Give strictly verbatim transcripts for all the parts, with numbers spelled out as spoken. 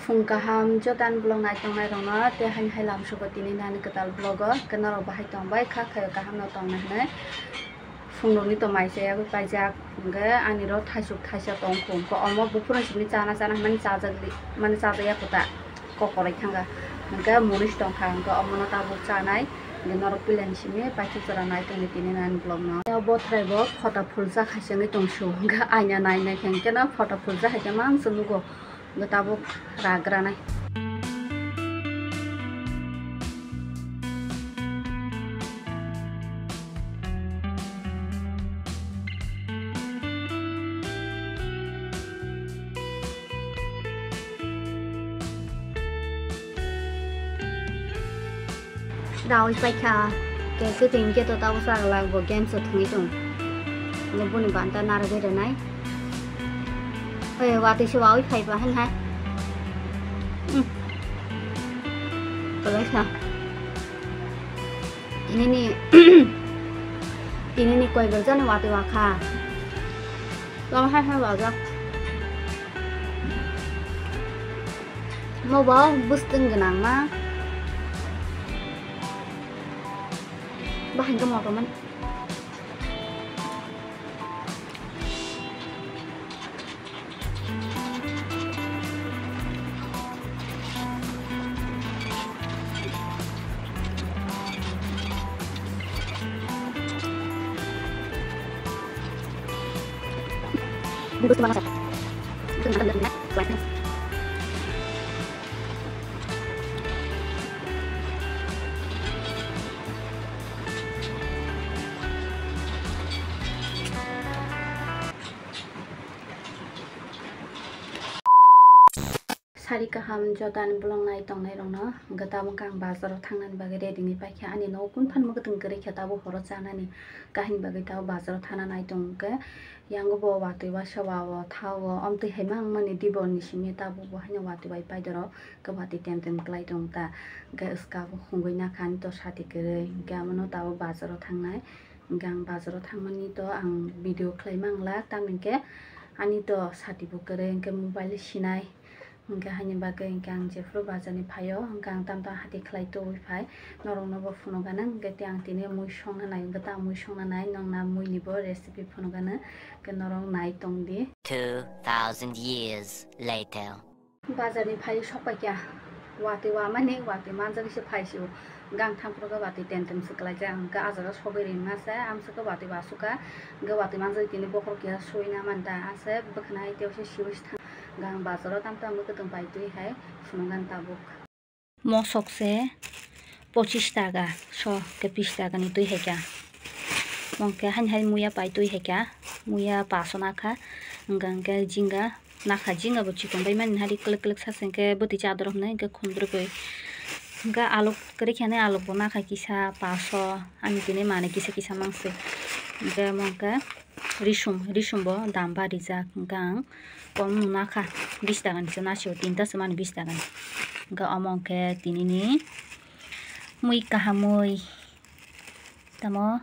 Phung kaham joto ani vlog naitongnai rokno tei haini hai lamsogo tini nani kwtal vlog o, hwnkhe norok bahai tongbai kha, khayo kaham no tongna hinwi phung rokni to mai chaya paijak, hwnkhe ani ro thaisuk thaisa tong kho, hwnkhe omo buphuru simi chana chana hinmani chajak di, mani chajak ya kho ta, kok korai thanga, hwnkhe munis tong kha, hwnkhe omono tabuk chanai, hwnkhe norok pilani simi paithak jora naitongdi tini nani vlog no. Bothrai bo phota phulsa khaisani tongsu, hwnkhe aina nai nai khe hwnkhe no phota phulsa hai khe mang se nugo. Hwnkhe tabuk ragranai. Rawi paikha, khe kwtwi hwnkhe to tabuk chwla bo game se thwngwi tong. Hwnkhe boni banta narwgwi rwnai. Oi, watwi se wawi phaiba hwn hai. Hmm. Kwlai kha. Tinini, tinini koi berjani watwi wakha. Tong hai hai wajak. Mo bo bwswtwng gwnang ma. Bahai khe motom mani. Sari kaham joto ani vlog nai tongnai rokno, hwnkhe tabuk ang bazar o thangnani bagwi ready ni paikha, ani nogo kung phan mwkhwtwng kwrwi khe tabuk horo chanani kahini bagwi tabuk bazar o thana nai tongkhe. Yango bo watwi wasawa o thago, omtwi hai ma wngmani dibor ni simi tabuk bo haino watwi bai paidoro khe watwi tem tem kwlai tong ta, hwnkhe swkang bo khungwi nakha ani to sati kwrwi, hwnkhe amono tabuk bazar o thangnai, hwnkhe ang bazar o thangmani to ang video khlai mangla, tamni hwnkhe ani to sati bo kwrwi, hwnkhe mobile sinai, hwnkhe haini bagwi hwnkhe ang jephuru bazar ni phaio, hwnkhe ang tamo tamo hati khlai tubui phai, norok no bo phunukgana, hwnkhe tei ang tini mui songna nai, hwnkhe ta mui songna nai, nongna mui ni bo recipe phunukgana, hwnkhe norok nai tongdi. Two thousand years later. Bazar ni phai sok paikha, watwi wamani watwi manjagwi se phaisio, gang thangphuru khe watwi tem tem se kwlaijak, hwnkhe ah jaga sogwi ringma se amswk khe watwi wasukha, hwnkhe watwi manjagwi tini bokhorok keha suina manta, ase bwkhwnai tei se siwi se thang, gang bazar o tamo tamo mwkhwtwng pai twi hai phunukgani tabuk. Mosok se pochis taka, so ke bis taka ni twi hai kha. Mong khe haini hai muya pai twi hai kha. Muya paso nakha. Hwnkha hwnkhe jinga nakha, jinga bo chikon bai mani hari kwlwk kwlwk sa se hwnkhe bwtwi chador hwnwi hwnkhe khumdrwk bai. Hwnkhe aluk kwrwi khe nai aluk bo nakha kisa paso. Ani tini manwi kisa kisa mangsi. Hwnkhe mong khe risum, risum bo dam barijak. Hwnkhe ang kom nuna kha, bis taka ni se nasio, tinta se mani bis taka ni. Hwnkhe omo hwnkhe tinini mui kahamui tamo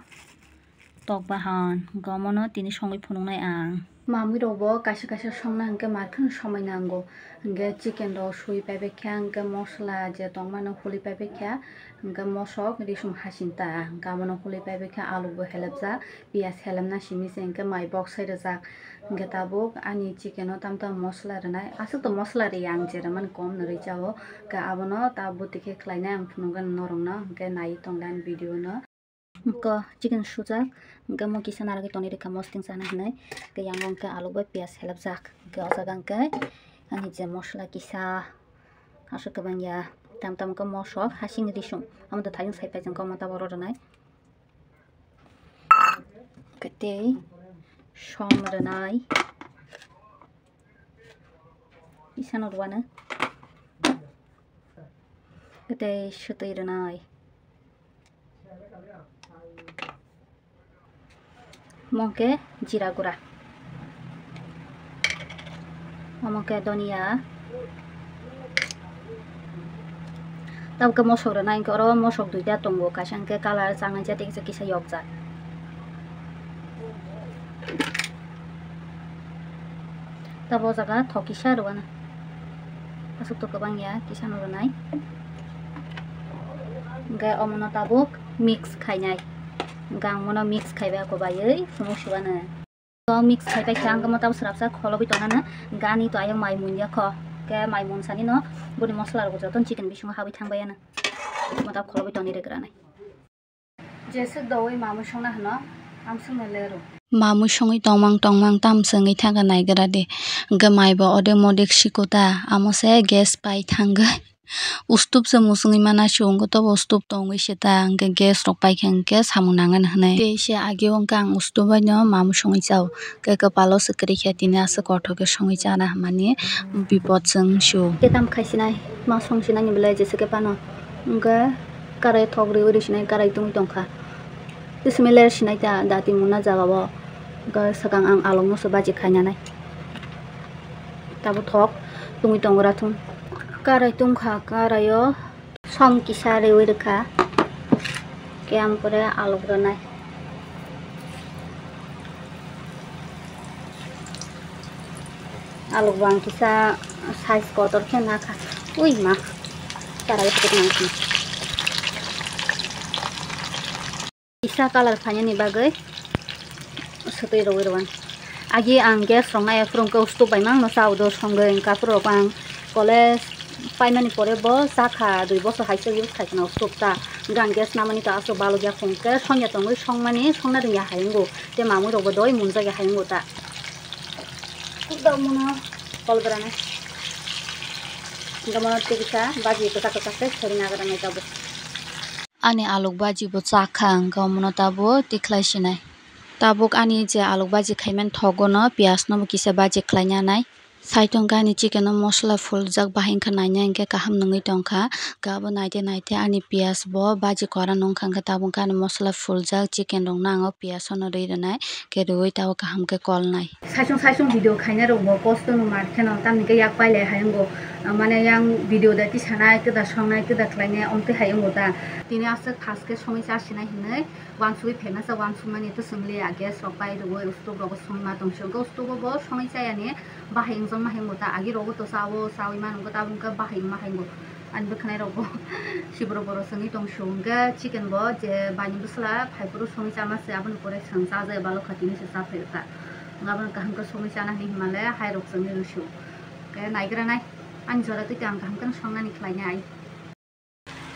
tok bahan, hwnkhe omono tini songwi phunuknai ang. Mamui rok bo kaisa kaisa songna hwnkhe mar kheno somoi nango, hwnkhe chicken rok sui paibai kha, hwnkhe mosla je tongmano huli paibai kha, hwnkhe mosok risum hasing ta, hwnkhe abono huli paibai kha, alu bo helepjak, piyaj helepna simi se hwnkhe mai boksai rwjak. Hwnkhe tabuk ani chicken o tamo tamo mosla rwnai. Aswk to mosla rwya ang, je rwmani kom no rwi cha o. Hwnkhe abono ta bwtwi khe khlainai ang phunukgani norokno. Hwnkhe naiwi tongdi ani video no. Hwnkhe chicken sujak. Hwnkhe omo kisa narwgwi tonwi rwkha mosting chana hinwi. Hwnkhe yang o hwnkhe alu bai piyaj helepjak. Hwnkhe o jaga hwnkhe ani je mosla kisa aswk kwbang ya. Tamo tamo khe mosok hasing risum. Amo to thaichung sai paijak omo tabuk oro rwnai. Hwnkhe tei som rwnai. Isano rwano. Hwnkhe tei swtwi rwnai. Omo hwnkhe jira gura. Omo khe donia. Tabuk khe mosok rwnai, hwnkhe oro mosok duita tongo, kaisa hwnkhe colour changnai jat, tei kisa kisa yokjak. Tabuk o jaga thok kisa rwano. Aswk to kwbang ya, kisa no rwnai. Hwnkhe omono tabuk mix khainai. Hwnkhe ang mono mix khaibai kubaiwi phunuk suwano. To mix khaibai khe ang mono tabuk swrapsa kholobwi tongnano. Hwnkhe ani to ayang mai mun ya kho. Khe mai mun sani no boni mosola rok joto chicken bisingo habwi thangbai ano. Mono tabuk kholobwi tongni rwgranai. Jeswk doui mamui songna hwno, amswkno lerw. Mamui songwi tongmang tongmang tam swngwi thangkha naigra di. Hwnkhe maibo odek modek sikuta, amo se gas pai thangwi. Ustup se musungwi mana se wngkhe tobo ustup tongwi se ta, hwnkhe gas rok paikha hwnkhe samung nangani hwnwi. Tei se age o hwnkhe ang ustup bai no mamui songwi chao. Khe kwpalo se kwrwi khe tini aswk kothok khe songwi chana hwnmani bipot se wng sio. Khe tam khaisinai, ma songsinani belai jeswk khe phano. Hwnkhe karai thok riui risinai karai tungwi tongkha. Tei simi ler sinai ta dati muna jaga o. Hwnkhe swkang ang alokno se baji khainanai. Tabuk thok tungwi tongra thung. Karai tungkha, karai o som kisa riui rwkha. Khe ang pore alok rwnai. Alok bo ang kisa size kotor khe nakha. Ui ma. Karai phutuk nangkha. Kisa colour phainani bagwi swtwi rwui rwan. Agi ang gas rok nai phuru hwnkhe ustup bai mangno chao do songwi hwnkha phuru rok ang college paimani pore bo chakha dui bosor hai se use khaikha na ustup ta. Hwnkhe ang gas namani ta aswk balokya hwnkhe songya tongwi songmani songna rwngya hai wngo. Tei mamui rok bo doi munjakya hai wngo ta. Kukda mono kolgrana. Hwnkhe mono tei kisa baji kwchak kwchak khe seri nagra nai tabuk. Ani alok baji bo chakha, hwnkhe omono tabuk tikhlai sinai. Tabuk ani je alok baji khaimani thogo no piyaj no bo kisa baji khlaina nai. Saitung khe ani chicken o mosola fuljak bahai wngkha nainai hwnkhe kaham nungwi tongkha. Hwnkhe abo naite naite ani piyaj bo baji kwran wngkha, hwnkhe tabuk khe ani mosola fuljak chicken rok no ang o piyaj o no rwi rwnai. Khe rwui tabuk kaham khe kolnai. Saisung saisung video khainai rok bo kosto no mar kheno tamni khe yak pailai hai wngo. Mane yang video da tisanai, tida songnai, tida khlainai omtwi hai wngo ta. Tini aswk fast khe songwi chasinai hinwi uansugwi phaima sa uansukmani to swngliya gas rok pai rwui ustup rogo songma tongsi hwnkhe ustugo bo songwi chayani bahai wngjakma hai wngo ta. Agi rogo to chawo chawi mano hwnkhe tabuk wngkha bahai wngma hai wngo. Ani bwkhanai rok bo siboro boro songwi tong su hwnkhe chicken bo je baini bwsla phai phuru songwi chama se aboni pore chwng cha jaya balokha tini se cha phai rwkha. Aboni kaham khe songwi chana hinwi hwnmale hai rok chwngwi rw su. Khe naigra nai ani jora twi ang kaham kheno songnani khlai nai.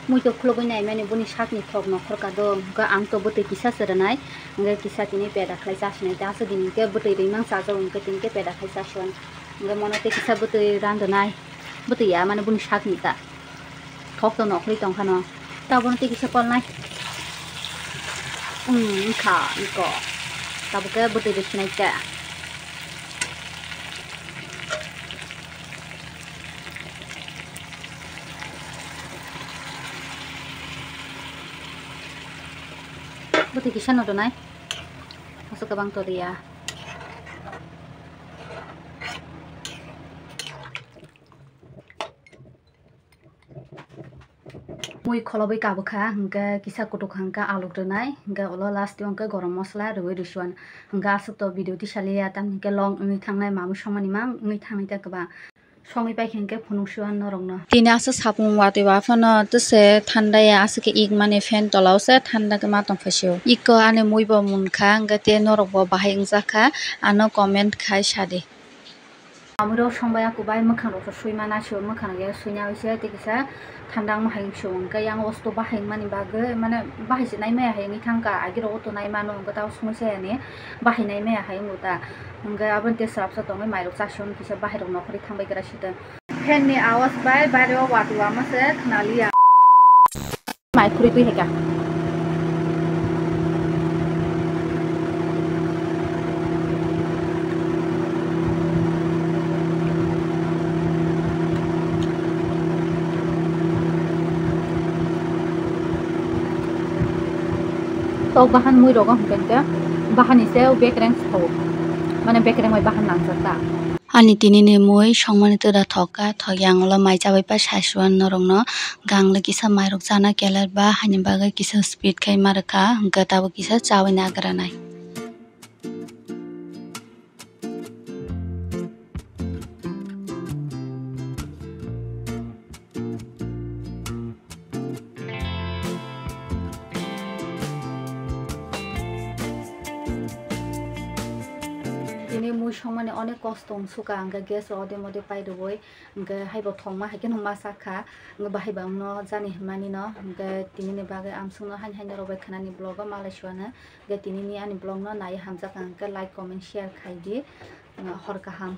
Mui to khulugwi naimani boni sakni thok nokhor ka do hwnkhe ang to bwtwi kisa se rwnai hwnkhe kisa tini peda khlai chasinai ta aswk din hwnkhe bwtwi rwimang chajak hwnkhe tini khe peda khlai chasion hwnkhe mono tei kisa bwtwi randonai. Bwtwi ya mane boni sakni ta. Thok to nokhorwi tongkha no. Tabukno tei kisa kolnai. Wngkha iko. Tabuk khe bwtwi rwsinai khe. Bwtwi kisa no donai. Aswk kwbang to riya. Mui kholobwi kabukha, hwnkhe kisa kutuk hwnkhe aluk rwnai, hwnkhe ulo last o hwnkhe gorom mosola rwui rwsuan. Hwnkhe aswk to video tisaliya, tamni hwnkhe long wngwi thangnai, mamui songmani mang wngwi thangnai ta kwbang. Songwi paikhe hwnkhe phunuk suan norokno. Tini aswk sapung watwi ba phano twse thanda ya, aswk khe ik mani fan tola o se thanda khe ma tongphai sio. Iko ani mui bo munkha, hwnkhe tei norok bo bahai wngjakha, ano comment khai sadi. Mamui rok song bai, aku bai mwkhang rok sui mana sio, mwkhang rok ya sui na wi se tei kisa thanda wng hai sio, hwnkhe yang o sto bahai wng mani bagwi mane bahai se nai maya hai wngwi thang kha, agi rok o to nai mano hwnkhe ta o songwi se ani bahai nai maya hai wngo ta, hwnkhe aboni tei swrapsa tongwi mai rok cha sio, kisa bahai rok nokhorwi thang bai gra site. Fan ni awas bai baire o watwi wama se khna liya. Mai khurui twi hai kha. Tok bahan mui rogo hwnkhe hwnkhe bahani se bekreng sithao, mane bekreng bai bahan nangjak ta. Ani tini ni mui songmani twda thok kha, thok yang ulo mai chabai pa sasuan norok no gang le kisa mai rok chana keler ba, hani bagwi kisa speed khai ma rwkha, hwnkhe tabuk kisa chawi na gra nai. Mui songmani onek kosto wng suka, hwnkhe gas rok ode mode pai rwui, hwnkhe haibo thongma hai kheno ma sak kha, hwnkhe bahai bo wngno jani hinmani no, hwnkhe tinini bagwi amsukno haino haino rwbai khanani vlog o malai suana, hwnkhe tinini ani vlog no naiwi hamjak ang, hwnkhe like, comment, share khai di, hor kaham.